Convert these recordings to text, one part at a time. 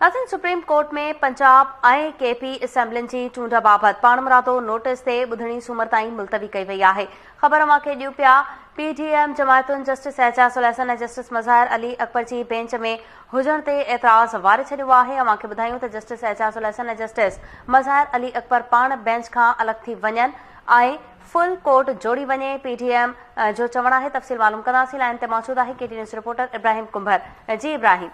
ناظرين supreme court ۾ Punjab ۽ ڪي P اسيمبلين جي چونڊ بابت پاڻمرادو نوٽيس تي ٻڌڻي سومر تائين ملتوي ڪئي وئي آهي. خبر اوهان کي ڏيون پيا پي ڊي ايم جماعتن جسٽس اعجاز الحسن ۽ جسٽس مظاهر علي اڪبر جي بينچ ۾ هجڻ تي اعتراض واري ڇڏيو آهي. اوهان کي ٻڌايون ته جسٽس اعجاز الحسن ۽ جسٽس مظاهر علي اڪبر پاڻ بينچ کان الڳ ٿي وڃن ۽ فل ڪورٽ جوڙي وڃي پي ڊي ايم جو چوڻ آهي. تفصيل معلوم ڪنداسين لائين تي موجود آهي K T news reporter Ibrahim Kumbhar. جي ابراهيم.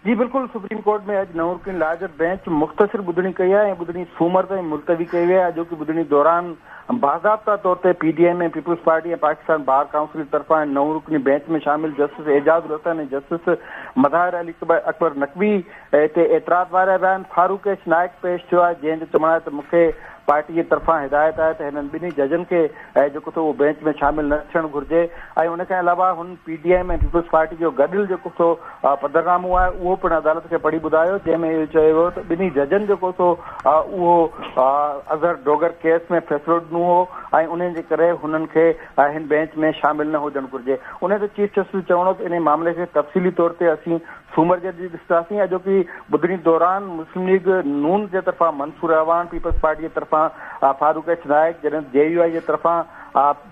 جي بلڪل سپريم ڪورٽ ۾ اڄ نو رڪني لارجر بينچ مختصر ٻڌڻي ڪئي آهي ۽ ٻڌڻي سومر تائين ملتوي ڪئي وئي آهي اڄوڪي ٻڌڻي دوران باضابطا طور تي P D M ۽ peoples party ۽ Pakistan bar council جي طرفان نو رڪني بينچ ۾ شامل جسٽس اعجاز الحسن ۽ جسٽس مظاهر علي اڪبر نقوي تي اعتراض واريا ويا آهن فاروق ايڇ نائيڪ پيش ٿيو آهي جنهن جو چوڻ آهي ته مون کي پارٽي جي طرفان هدايت آهي ته هنن ٻنهي ججن کي جيڪو سو اهو بينچ ۾ شامل نه ٿيڻ گهرجي ۽ ان کان علاوه هن P D M ۽ peoples party جو گڏيل جيڪو سو پڌرنامو آهي اهو پڻ عدالت کي پڙهي ٻڌايو جنهن ۾ اهو چيو ويو ته ٻنهي ججن جيڪو سو اهو اظهر ڊوگر ڪيس ۾ فيصلو ڏنو هو ۽ انهي جي ڪري هنن کي هن بينچ ۾ شامل نه هجڻ گهرجي. انهي تي چيف جسٽس جو چوڻ هو ته انهي معاملي کي تفصيلي طور تي اسين سومر جي ڏينهن ڏسنداسين. اڄوڪي ٻڌڻي دوران مسلم ليگ نون جي طرفان منصور اعواڻ، پيپلز پارٽي جي طرفان فاروق ايڇ نائيڪ، جڏهن ته جي يو آء جي طرفان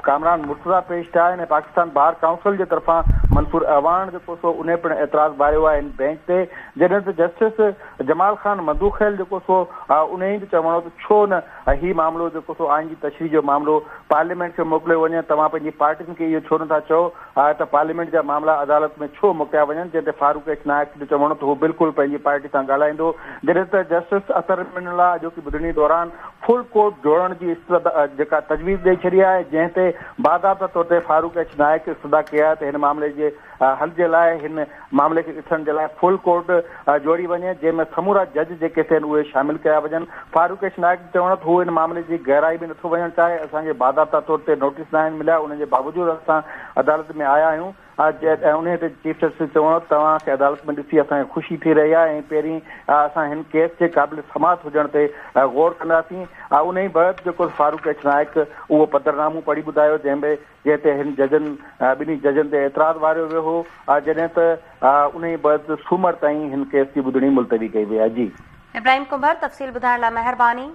ڪامران مرتضيٰ پيش ٿيا آهن ۽ پاڪستان بار ڪائونسل جي طرفان منصور اعواڻ جيڪو سو انهي پڻ اعتراض واريو آهي هن بينچ تي، جڏهن ته جسٽس جمال خان مندوخيل جيڪو سو انهي جو چوڻ هو ته ڇو نه هي معاملو جيڪو سو آئين جي تشريح جو معاملو پارليامينٽ کي موڪليو وڃي، توهان پنهنجي پارٽين کي اهو ڇو نٿا چئو آهي ته پارليامينٽ جا معاملا عدالت ۾ ڇو موڪليا وڃن، جنهن تي فاروق ايڇ نائيڪ جو چوڻ هو ته هو بلڪل پنهنجي پارٽي سان ڳالهائيندو، جڏهن ته جسٽس اطهر من الله اڄوڪي ٻڌڻي دوران فل ڪورٽ جوڙڻ جي استدعا جيڪا تجويز ڏئي ڇڏي آهي، جنهن تي باضابطا طور تي فاروق ايڇ نائيڪ استدعا ڪئي آهي ته هن معاملي جي حل جي لاء هن معاملي کي ڏسڻ جي لاء فل ڪورٽ جوڙي وڃي، جنهن ۾ سمورا جج جيڪي ٿين اهي شامل ڪيا وڃن. فاروق ايڇ نائيڪ جو چوڻ هو ته هو ان معاملي جي گهرائي ۾ نٿو وڃڻ چاهي، اسان کي باضابطا طور تي نوٽيس ناهن مليا، ان جي باوجود اسان عدالت ۾ آيا آهيون. انهيء تي چيف جسٽس چوڻ هو ته توهان کي عدالت ۾ ڏسي اسان کي خوشي ٿي رهي آهي ۽ پهرين اسان هن ڪيس جي قابل سماعت هجڻ تي غور ڪنداسين. انهيء بعد جيڪو فاروق ايڇ نائيڪ اهو پڌرنامو پڙهي ٻڌايو جنهن ۾ جنهن تي هن ججن ٻنهي ججن تي اعتراض واريو ويو هو جڏهن ته انهيء بعد سومر تائين هن ڪيس جي ٻڌڻي ملتوي ڪئي وئي آهي. جي. ابراهيم ڪنڀر تفصيل ٻڌائڻ لاء مهرباني.